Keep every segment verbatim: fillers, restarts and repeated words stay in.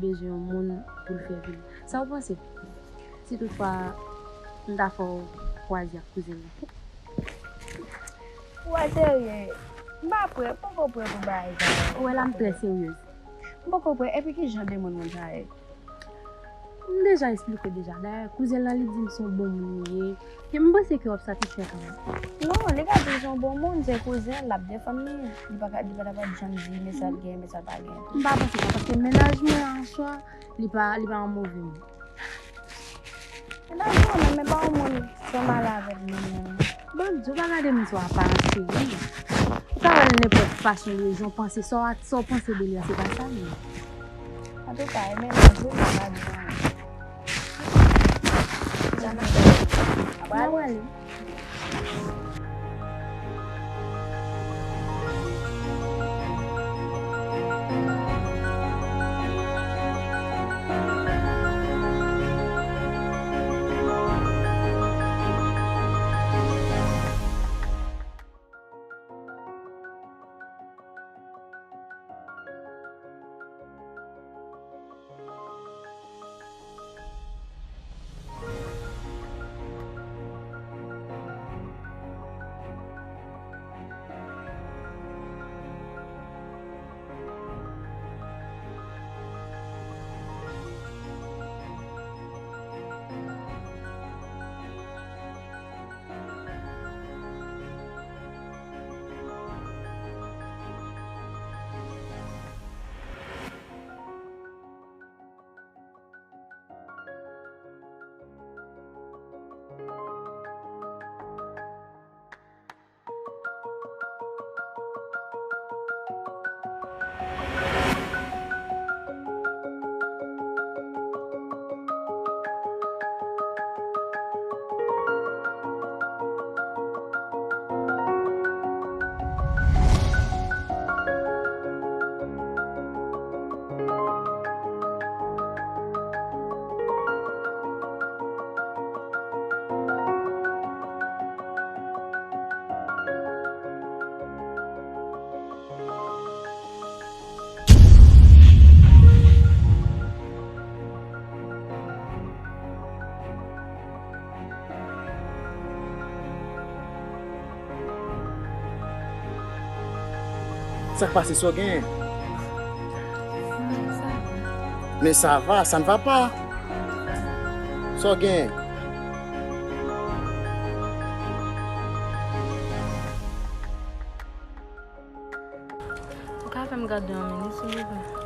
Bezwen yon moun pou l fè vini. Sa w panse? Si toutfwa m ta fè w kwaze ak kouzen l lan? Ou pa serye. M pa prè, m poko prè pou bagay sa yo. Ou wè la m trè seryez. M poko prè. Epi ki jan de moun moun sa ye? M deja esplike w deja. Dayè, kouzen l lan li di m se yon bon moun li ye. E m panse ke w ap satisfè kanmenm. Non, li ka di l se yon bon moun, se kouzen l, l ap defann li. Li pa ka, li pa ta pral janm di men sa l gen, men sa l pa gen. M pa panse sa, paske mennaj mwen an swa, li pa, li pa yon move moun. Mennaj mwen menm, men pa yon moun ki sanble avèk mwen menm. Bon, Dye pa gade moun sou aparans, cheri. Ou ka wè l nenpòt fason, lejyon, panse sa w, sa w panse de li an, se pa sa l ye. Antouka, e mennaj ou pa gade anyen. Sa n ap fè? N ap prale? Sa k pase, sa w genyen? Men sa va, ça ne va pas. Sa w genyen? Ou ka fè m gade yon minit, silvouplè?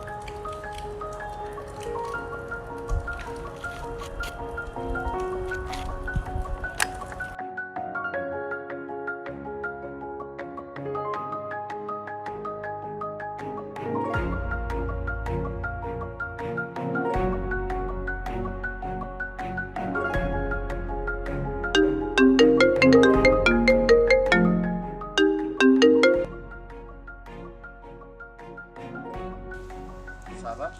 Ça va?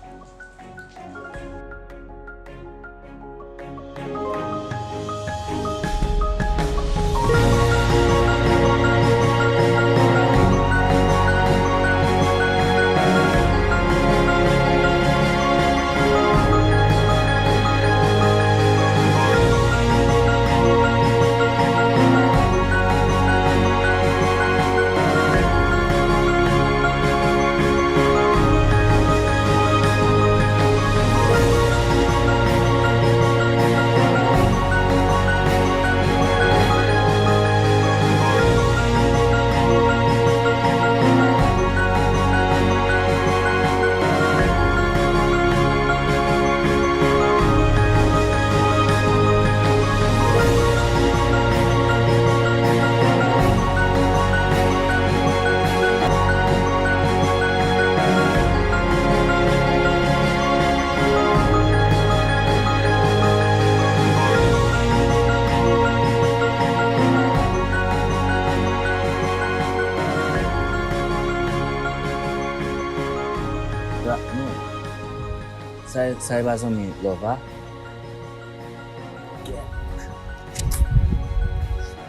Sa, sa e pa zanmi Lova?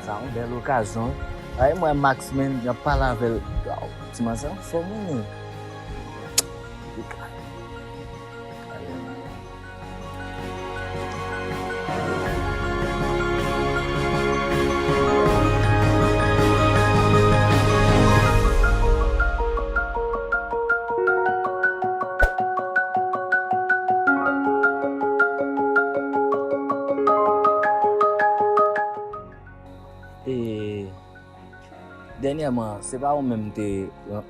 Sa yon bèl okazyon. Ay, mwen Max, menm, y ap pale avè l. Waw, ti manzè anfòm, wi. Kòman, se pa ou menm m te ran-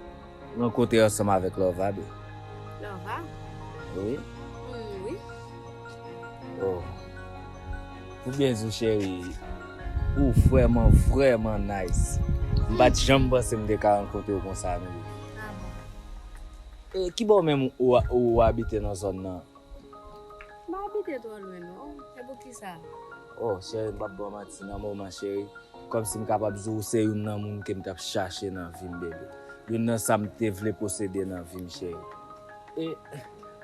rankontre ansanm avèk Lova, bebe? Lova? Wi. Hmm, wi. Oh. Pou byen di w, cheri, ou vrèman, vrèman nice. M pa t janm panse m te ka rankontre w konsa, non. Ah bon. E, ki bò menm ou, ou abite nan zòn nan? M pa abite twò lwen, non. Se pou kisa? Oh, cheri, m p ap ba w manti nan moman, cheri. Kòmsi m kapab di w se youn nan moun ke m t ap chache nan vi m, bebe. Youn nan sa m te vle posede nan vi m, cheri. E,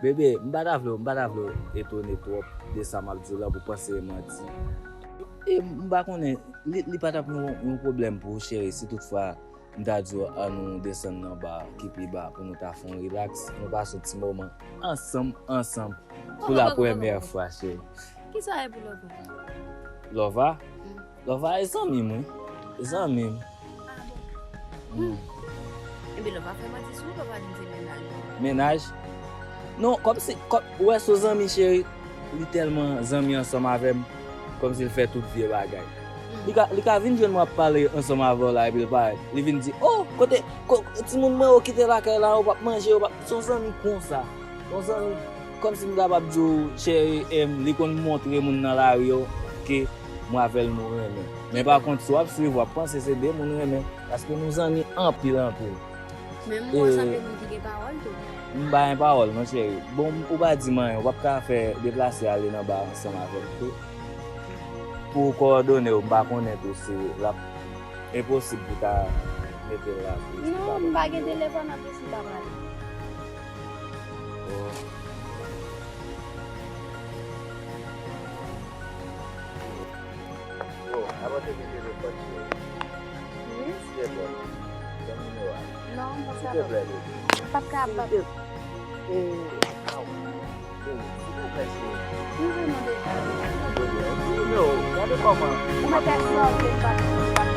bebe, m pa ta vle, m pa ta vle w etone twòp de sa m ap di w la pou w panse e manti. E m pa konnen, li, li pa t ap yon, yon pwoblèm pou ou, cheri, si toutfwa m ta di w ann nou desann nan ba ki pi ba pou nou ta fè yon rilaks, nou pase yon ti moman ansanm, ansanm, pou la premyè fwa, cheri. Kisa e pou Lova? Lova? Mm. Lova e zanmi m, wi. E zanmi m. Ah bon? Mm. Ebyen, Lova fè manti sou ou, Lova di m se mennaj ou. Mennaj? Non, kòmsi, kòm, ou wè, se yon zanmi, cheri, li tèlman zanmi ansanm avè m, kòmsi l fè tout vye bagay. Li ka, li ka vin jwenn mwen ap pale ansanm avè w la, epi l parèt. Li vin di, "Oh, kote, ko, timoun mwen yo kite lakay la, yo p ap manje, yo p ap," se yon zanmi konsa. Se yon zanmi, kòmsi m kapab di w, cheri, em, li konn montre moun nan lari yo ke mwen avè l nou renmen. Men pa kont, si w ap swiv, w ap panse se de moun renmen, paske nou zanmi anpil, anpil. Men m wè w sanble moun ki gen pawòl tou. M pa gen pawòl, non, cheri. Bon, ou pa di m anyen, ou p ap ka fè deplase ale nan ba ansanm avè m tou. Pou kowòdone yo, m pa konnen tou si l ap enposib pou ta mete l la tou. Non, m pa gen telefòn an plis, m pa pale. Oh. Oh, avan te kite telefòn, cheri. Wi? Silvouplè, ban m nimewo a. Non, m p ap Silvouplè, kapab. baby. M p ap kapab. Silvouplè. Oh, oh, silvouplè, cheri. Wi, wi, non, deja. Ban m yon nimewo. Gade kòman. Ou mèt èsplòke, m p ap, m p ap